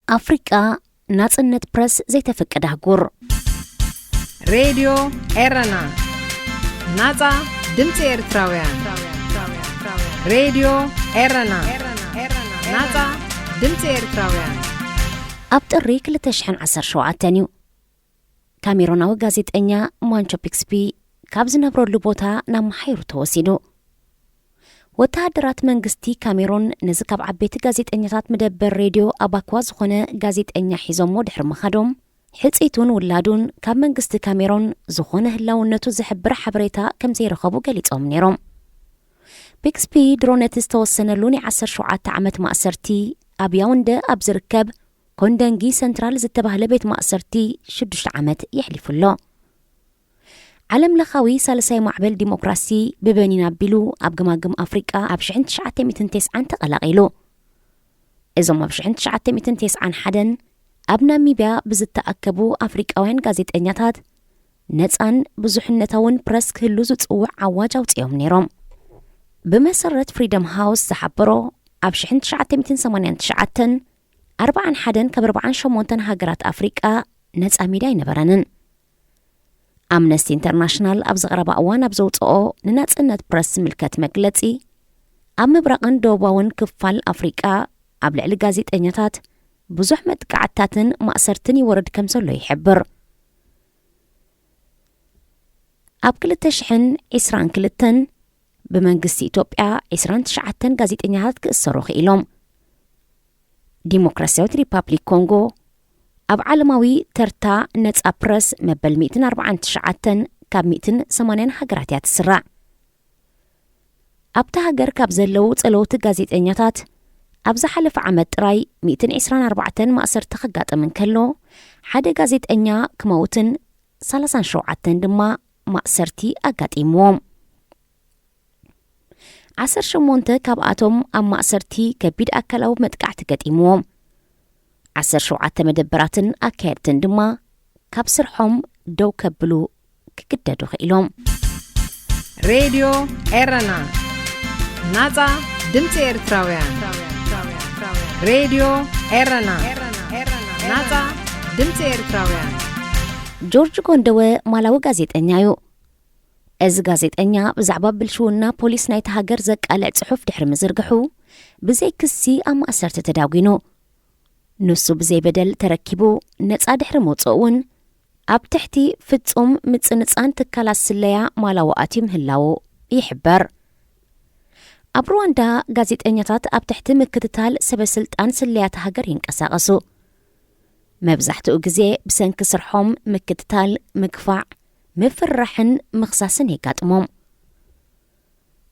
ኣፍሪቃ፣ ናጽነት ፕረስ ዘይተፈቀደ ኣህጉር። ሬድዮ ኤረና፣ ናጻ ድምጺ ኤርትራውያን። ሬድዮ ኤረና፣ ናጻ ድምጺ ኤርትራውያን። ኣብ ጥሪ ክልተ ሽሕን ዓሰርተ ሸውዓተን እዩ ካሜሮናዊ ጋዜጠኛ ማንቾ ፒክስፒ ካብ ዝነብረሉ ቦታ ናብ መሓይሩ ተወሲዱ። ወተሃደራት መንግስቲ ካሜሮን ነዚ ካብ ዓበይቲ ጋዜጠኛታት መደበር ሬድዮ ኣባኳ ዝኾነ ጋዜጠኛ ሒዞሞ ድሕሪ ምኻዶም፣ ሕጽይቱን ውላዱን ካብ መንግስቲ ካሜሮን ዝኾነ ህላውነቱ ዝሕብር ሓበሬታ ከም ዘይረኸቡ ገሊጾም ነይሮም። ፒክስፒ ድሮ ነቲ ዝተወሰነሉ ናይ ዓሰርተ ሸውዓተ ዓመት ማእሰርቲ ኣብ ያውንደ ኣብ ዝርከብ ኮንደንጊ ሰንትራል ዝተባህለ ቤት ማእሰርቲ ሽዱሽተ ዓመት የሕሊፉ ኣሎ። ዓለም ለኻዊ ሳልሳይ ማዕበል ዲሞክራሲ ብበኒን ኣቢሉ ኣብ ገማግም ኣፍሪቃ ኣብ ሽሕን ትሽዓተ ሚእትን ተስዓን ተቐላቒሉ። እዞም ኣብ ሽሕን ትሽዓተ ሚእትን ተስዓን ሓደን ኣብ ናሚብያ ብዝተኣከቡ ኣፍሪቃውያን ጋዜጠኛታት ነጻን ብዙሕነታውን ፕረስ ክህሉ ዝጽውዕ ኣዋጅ ኣውጺኦም ነይሮም። ብመሰረት ፍሪደም ሃውስ ዝሓበሮ፣ ኣብ ሽሕን ትሽዓተ ሚእትን ሰማንያን ትሽዓተን ኣርባዓን ሓደን ካብ ኣርባዓን ሸሞንተን ሃገራት ኣፍሪቃ ነጻ ሚድያ ኣይነበረንን። ኣምነስቲ ኢንተርናሽናል ኣብ ዝቐረባ እዋን ኣብ ዘውጽኦ ንናጽነት ፕረስ ዝምልከት መግለጺ፣ ኣብ ምብራቕን ደቡባውን ክፋል ኣፍሪቃ ኣብ ልዕሊ ጋዜጠኛታት ብዙሕ መጥቃዕትታትን ማእሰርትን ይወርድ ከም ዘሎ ይሕብር። ኣብ ክልተ ሽሕን ዕስራን ክልተን ብመንግስቲ ኢትዮጵያ ዕስራን ትሽዓተን ጋዜጠኛታት ክእሰሩ ክኢሎም። ዲሞክራስያዊት ሪፓብሊክ ኮንጎ ኣብ ዓለማዊ ተርታ ነጻ ፕረስ መበል ሚእትን ኣርባዓን ትሽዓተን ካብ ሚእትን ሰማንያን ሃገራት እያ ትስራዕ። ኣብታ ሃገር ካብ ዘለዉ ጸለውቲ ጋዜጠኛታት ኣብ ዝሓለፈ ዓመት ጥራይ ሚእትን ዕስራን ኣርባዕተን ማእሰርቲ ከጋጥም እንከሎ፣ ሓደ ጋዜጠኛ ክመውትን ሰላሳን ሸውዓተን ድማ ማእሰርቲ ኣጋጢምዎም። ዓሰርተ ሸሞንተ ካብኣቶም ኣብ ማእሰርቲ ከቢድ ኣካላዊ መጥቃዕቲ ገጢምዎም። ዓሰርተ ሸውዓተ መደበራትን ኣካየድትን ድማ ካብ ስርሖም ደው ከብሉ ክግደዱ ክኢሎም። ሬድዮ ኤረና፣ ናጻ ድምጺ ኤርትራውያን። ሬድዮ ኤረና፣ ናጻ ድምጺ ኤርትራውያን። ጆርጅ ጎንደወ ማላዊ ጋዜጠኛ እዩ። እዚ ጋዜጠኛ ብዛዕባ ብልሽውና ፖሊስ ናይቲ ሃገር ዘቃልዕ ጽሑፍ ድሕሪ ምዝርግሑ፣ ብዘይ ክሲ ኣብ ማእሰርቲ ተዳጒኑ። ንሱ ብዘይ በደል ተረኪቡ ነጻ ድሕሪ ምውጽኡ እውን፣ ኣብ ትሕቲ ፍጹም ምጽንጻን ትካላት ስለያ ማላዊ ኣትዩ ምህላዉ ይሕበር። ኣብ ሩዋንዳ፣ ጋዜጠኛታት ኣብ ትሕቲ ምክትታል ሰበ ስልጣን ስለያት ሃገር ይንቀሳቐሱ። መብዛሕትኡ ግዜ ብሰንኪ ስርሖም ምክትታል፣ ምግፋዕ፣ ምፍርራሕን ምኽሳስን የጋጥሞም።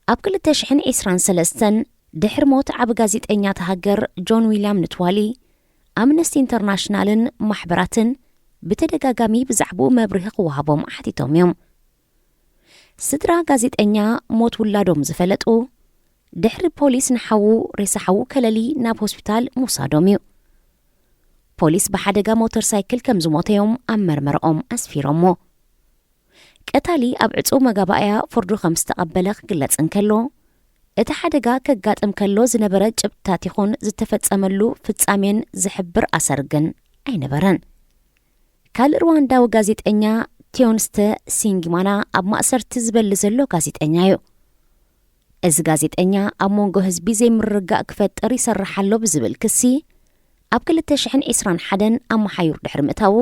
ኣብ ክልተ ሽሕን ዕስራን ሰለስተን ድሕሪ ሞት ዓቢ ጋዜጠኛ እታ ሃገር ጆን ዊልያም ንትዋሊ፣ ኣምነስቲ ኢንተርናሽናልን ማሕበራትን ብተደጋጋሚ ብዛዕባኡ መብርሂ ክወሃቦም ኣሕቲቶም እዮም። ስድራ ጋዜጠኛ ሞት ውላዶም ዝፈለጡ፣ ድሕሪ ፖሊስ ንሓዉ ሬሳ ሓዉ ከለሊ ናብ ሆስፒታል ምውሳዶም እዩ። ፖሊስ ብሓደጋ ሞተር ሳይክል ከም ዝሞተ እዮም ኣብ መርመራኦም ኣስፊሮሞ። ቀታሊ ኣብ ዕጹው መጋባእያ ፍርዱ ከም ዝተቐበለ ክግለጽ እንከሎ፣ እቲ ሓደጋ ከጋጥም ከሎ ዝነበረ ጭብጥታት ይኹን ዝተፈጸመሉ ፍጻሜን ዝሕብር ኣሰር ግን ኣይነበረን። ካልእ ሩዋንዳዊ ጋዜጠኛ ቴዮንስተ ሲንጊማና ኣብ ማእሰርቲ ዝበሊ ዘሎ ጋዜጠኛ እዩ። እዚ ጋዜጠኛ ኣብ መንጎ ህዝቢ ዘይምርግጋእ ክፈጥር ይሰርሕ ኣሎ ብዝብል ክሲ፣ ኣብ ክልተ ሽሕን ዕስራን ሓደን ኣብ መሓዩር ድሕሪ ምእታዉ፣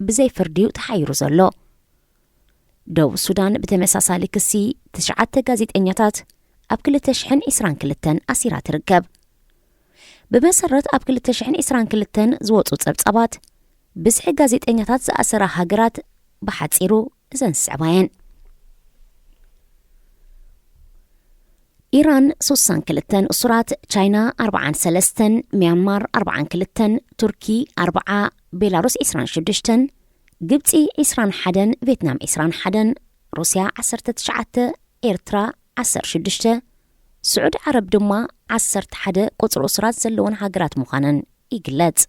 ብዘይ ፍርዲ እዩ ተሓይሩ ዘሎ። ደቡብ ሱዳን ብተመሳሳሊ ክሲ ትሽዓተ ጋዜጠኛታት ኣብ ክልተ ሽሕን ዕስራን ክልተን ኣሲራ ትርከብ። ብመሰረት ኣብ ክልተ ሽሕን ዕስራን ክልተን ዝወጹ ጸብጻባት፣ ብዝሒ ጋዜጠኛታት ዝኣሰራ ሃገራት ብሓጺሩ እዘን ዝስዕባ እየን። ኢራን ሱሳን ክልተን እሱራት፣ ቻይና ኣርባዓን ሰለስተን፣ ሚያንማር ኣርባዓን ክልተን፣ ቱርኪ ኣርብዓ፣ ቤላሩስ ዕስራን ሽዱሽተን፣ ግብጺ ዕስራን ሓደን፣ ቬትናም ዕስራን ሓደን፣ ሩስያ ዓሰርተ ትሽዓተ፣ ኤርትራ ዓሰርተ ሽዱሽተ፣ ስዑዲ ዓረብ ድማ ዓሰርተ ሓደ ቁጽሪ እሱራት ዘለወን ሃገራት ምዃነን ይግለጽ።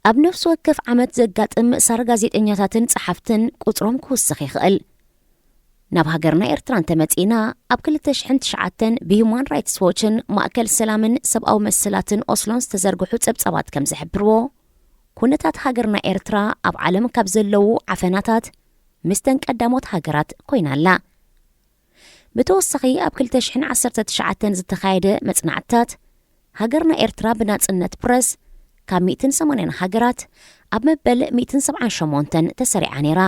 ኣብ ነፍሲ ወከፍ ዓመት ዘጋጥም ምእሳር ጋዜጠኛታትን ጸሓፍትን ቁጽሮም ክውስኽ ይኽእል። ናብ ሃገርና ኤርትራ እንተመጺእና፣ ኣብ ክልተ ሽሕን ትሽዓተን ብሂዩማን ራይትስ ዎችን ማእከል ሰላምን ሰብኣዊ መሰላትን ኦስሎን ዝተዘርግሑ ጸብጻባት ከም ዝሕብርዎ፣ ኩነታት ሃገርና ኤርትራ ኣብ ዓለም ካብ ዘለዉ ዓፈናታት ምስተን ቀዳሞት ሃገራት ኮይና ኣላ። ብተወሳኺ፣ ኣብ ክልተ ሽሕን ዓሰርተ ትሽዓተን ዝተኻየደ መጽናዕትታት፣ ሃገርና ኤርትራ ብናጽነት ፕረስ ካብ ሚእትን ሰማንያን ሃገራት ኣብ መበል ሚእትን ሰብዓን ሸሞንተን ተሰሪዓ ነይራ።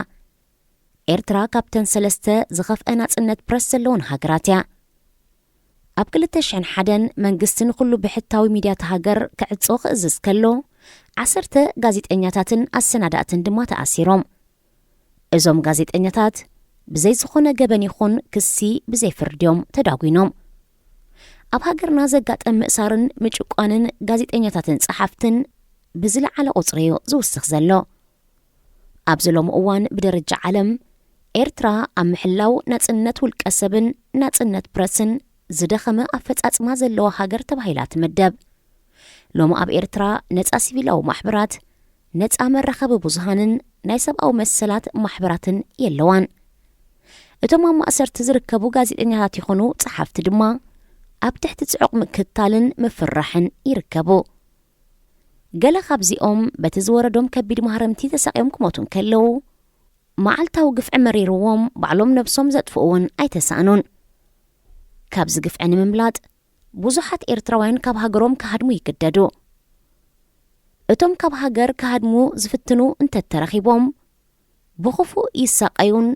ኤርትራ ካብተን ሰለስተ ዝኸፍአ ናጽነት ፕረስ ዘለወን ሃገራት እያ። ኣብ ክልተ ሽሕን ሓደን መንግስቲ ንኹሉ ብሕታዊ ሚድያት ሃገር ክዕጾ ክእዝዝ ከሎ፣ ዓሰርተ ጋዜጠኛታትን ኣሰናዳእትን ድማ ተኣሲሮም። እዞም ጋዜጠኛታት ብዘይ ዝኾነ ገበን ይኹን ክሲ ብዘይ ፍርዲ እዮም ተዳጒኖም። ኣብ ሃገርና ዘጋጠም ምእሳርን ምጭቋንን ጋዜጠኛታትን ጸሓፍትን ብዝለዓለ ቁጽሪ እዩ ዝውስኽ ዘሎ። ኣብዚ ሎሚ እዋን ብደረጃ ዓለም ኤርትራ ኣብ ምሕላው ናጽነት ውልቀ ሰብን ናጽነት ፕረስን ዝደኸመ ኣፈጻጽማ ዘለዋ ሃገር ተባሂላ ትምደብ። ሎሚ ኣብ ኤርትራ ነጻ ሲቪላዊ ማሕበራት፣ ነጻ መራኸቢ ብዙሃንን ናይ ሰብኣዊ መሰላት ማሕበራትን የለዋን። እቶም ኣብ ማእሰርቲ ዝርከቡ ጋዜጠኛታት ይኹኑ ጸሓፍቲ ድማ ኣብ ትሕቲ ጽዑቕ ምክትታልን ምፍርራሕን ይርከቡ። ገለ ካብዚኦም በቲ ዝወረዶም ከቢድ ማህረምቲ ተሳቕዮም ክሞቱ እንከለዉ፣ መዓልታዊ ግፍዒ መሪርዎም ባዕሎም ነብሶም ዘጥፍኡ እውን ኣይተሳእኑን። ካብዚ ግፍዒ ንምምላጥ ብዙሓት ኤርትራውያን ካብ ሃገሮም ክሃድሙ ይግደዱ። እቶም ካብ ሃገር ክሃድሙ ዝፍትኑ እንተተረኺቦም፣ ብኽፉእ ይሳቐዩን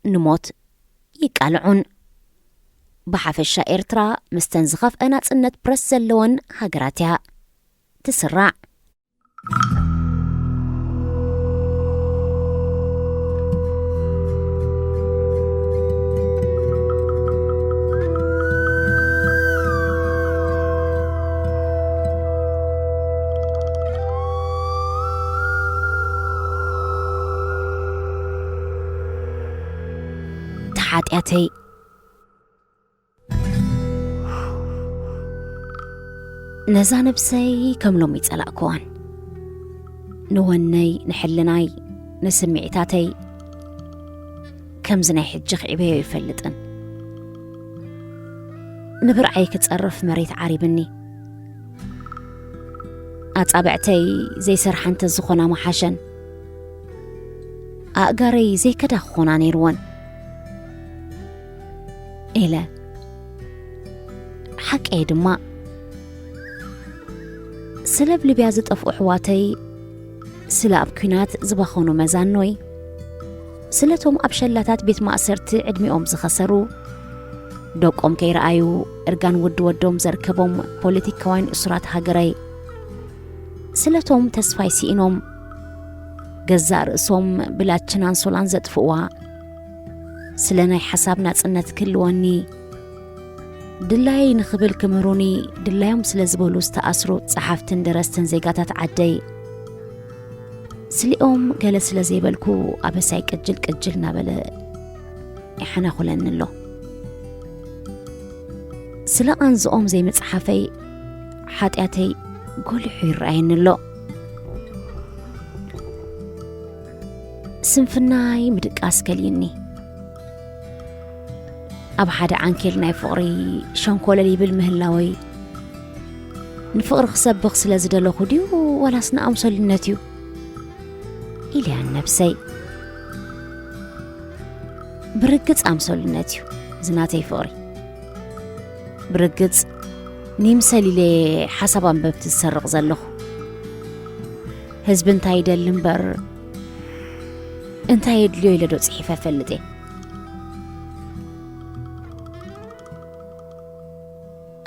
ንሞት ይቃልዑን። ብሓፈሻ ኤርትራ ምስተን ዝኸፍአ ናጽነት ፕረስ ዘለወን ሃገራት እያ ትስራዕ። ተሓጢኣተይ ነዛ ነብሰይ ከም ሎሚ ይጸላእክዋን። ንወነይ፣ ንሕልናይ፣ ንስምዒታተይ ከምዚ ናይ ሕጂ ክዕበዮ ይፈልጥን። ንብርዓይ ክጸርፍ መሬት ዓሪብኒ። ኣጻብዕተይ ዘይሰርሓ እንተ ዝኾና ምሓሸን። ኣእጋረይ ዘይከዳ ክኾና ነይርወን። ኢለ። ሓቀይ ድማ፣ ስለ ኣብ ሊብያ ዝጠፍኡ ኣሕዋተይ፣ ስለ ኣብ ኲናት ዝባኸኑ መዛኖይ፣ ስለቶም ኣብ ሸላታት ቤት ማእሰርቲ ዕድሚኦም ዝኸሰሩ፣ ደቆም ከይረኣዩ እርጋን ወዲ ወዶም ዘርከቦም ፖለቲካውያን እሱራት ሃገረይ፣ ስለቶም ተስፋይ ስኢኖም፣ ገዛእ ርእሶም ብላችን ኣንሶላን ዘጥፍእዋ፣ ስለ ናይ ሓሳብ ናጽነት ክህልወኒ፣ ድላየይ ንኽብል ክምህሩኒ ድላዮም ስለ ዝበሉ ዝተኣስሩ ጸሓፍትን ደረስትን ዜጋታት ዓደይ፣ ስሊኦም ገለ ስለ ዘይበልኩ ኣበሳይ ቅጅል ቅጅል እናበለ ይሓናኹለኒ ኣሎ። ስለ ቃንዝኦም ዘይምጽሓፈይ ሓጢኣተይ ጎሊሑ ይረኣየኒ ኣሎ። ስንፍናይ ምድቃስ ከልዩኒ። ኣብ ሓደ ዓንኬል ናይ ፍቕሪ ሸንኮለል ይብል ምህላወይ፣ ንፍቕሪ ክሰብኽ ስለ ዝደለኹ ድዩ ዋላስ ንኣምሰሉነት እዩ? ኢለያን ነብሰይ። ብርግጽ ኣምሰሉነት እዩ ዝናተይ ፍቕሪ። ብርግጽ፣ ንይምሰል ኢለ ሓሳብ ኣንበብቲ ዝሰርቕ ዘለኹ። ህዝቢ እንታይ ይደሊ እምበር፣ እንታይ የድልዮ ኢለ ዶ ጽሒፈ እፈልጥ እየ?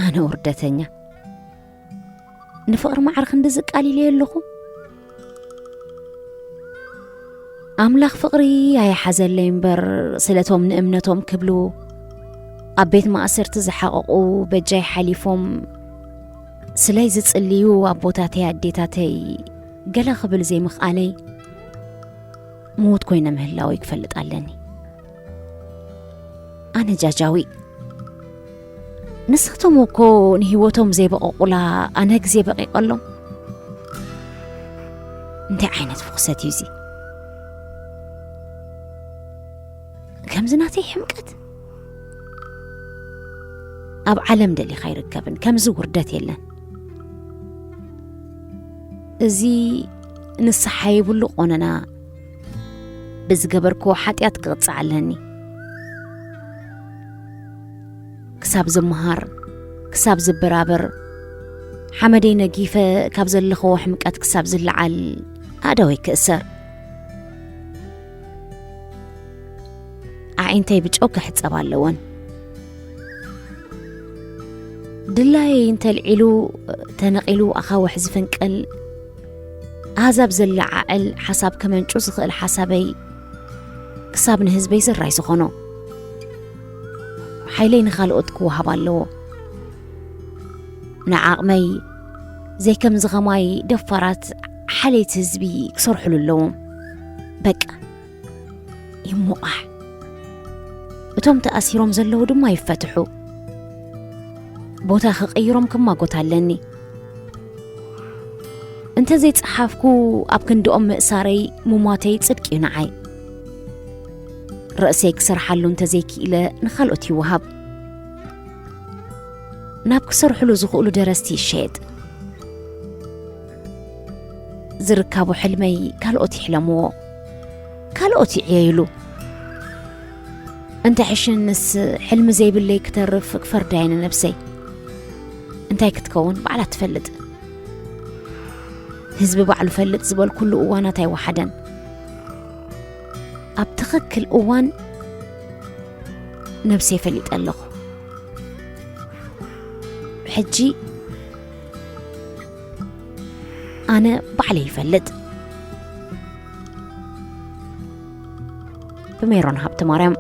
ኣነ ውርደተኛ። ንፍቕሪ ማዕረ ክንዲ ዝቃል ኢለ ኣለኹ። ኣምላኽ ፍቕሪ ኣይሓዘለይ እምበር፣ ስለቶም ንእምነቶም ክብሉ ኣብ ቤት ማእሰርቲ ዝሓቐቑ በጃይ ሓሊፎም፣ ስለይ ዝጽልዩ ኣቦታተይ ኣዴታተይ ገለ ክብል ዘይምኽኣለይ፣ ምዉት ኮይነ ምህላወይ ክፈልጥ ኣለኒ። ኣነ ጃጃዊ። ንሳቶም እኮ ንህይወቶም ዘይበቐቑላ ኣነ ግዜ በቒቐሎም። እንታይ ዓይነት ፍኹሰት እዩ እዚ? ከም እዚ ናተይ ሕምቀት ኣብ ዓለም ደሊኻ ኣይርከብን። ከምዚ ውርደት የለን። እዚ ንስሓ የብሉ ቆነና ብዝገበርክዎ ሓጢኣት ክቕጻዕ ኣለኒ። ክሳብ ዝመሃር፣ ክሳብ ዝበራበር፣ ሓመደይ ነጊፈ ካብ ዘለኽዎ ሕምቀት ክሳብ ዝለዓል ኣእዳወይ ክእሰር። ኣዒንተይ ብጨው ክሕጸብ ኣለወን። ድላየይ እንተልዒሉ፣ ተነቒሉ ኣኻውሕ ዝፍንቅል፣ ኣህዛብ ዘለዓዕል ሓሳብ ከመንጩ ዝኽእል ሓሳበይ ክሳብ ንህዝበይ ዝራይ ዝኾኖ። ሓይለይ ንኻልኦት ክወሃብ ኣለዎ። ንዓቕመይ ዘይከምዚ ኸማይ ደፋራት ሓለይቲ ህዝቢ ክሰርሑሉ ኣለዎም። በቃ ይሞቓሕ። እቶም ተኣሲሮም ዘለዉ ድማ ይፈትሑ። ቦታ ክቕይሮም ክማጎት ኣለኒ። እንተ ዘይጸሓፍኩ ኣብ ክንድኦም ምእሳረይ ምሟተይ ጽድቂ እዩ ንዓይ። ርእሰይ ክሰርሓሉ እንተ ዘይክኢለ ንኻልኦት ይወሃብ። ናብ ክሰርሕሉ ዝኽእሉ ደረስቲ ይሸየጥ። ዝርካቡ ሕልመይ ካልኦት ይሕለምዎ፣ ካልኦት ይዕየይሉ። እንተ ሕሽንስ ሕልሚ ዘይብለይ ክተርፍ ክፈርዳየ ንነብሰይ። እንታይ ክትከውን ባዕላ ትፈልጥ። ህዝቢ ባዕሉ ፈልጥ ዝበልኩሉ እዋናት ኣይወሓደን። ኣብ ትኽክል እዋን ነብሰይ ፈሊጠ ኣለኹ። ሕጂ ኣነ ባዕለይ ይፈልጥ። ብሜሮን ሃብተማርያም።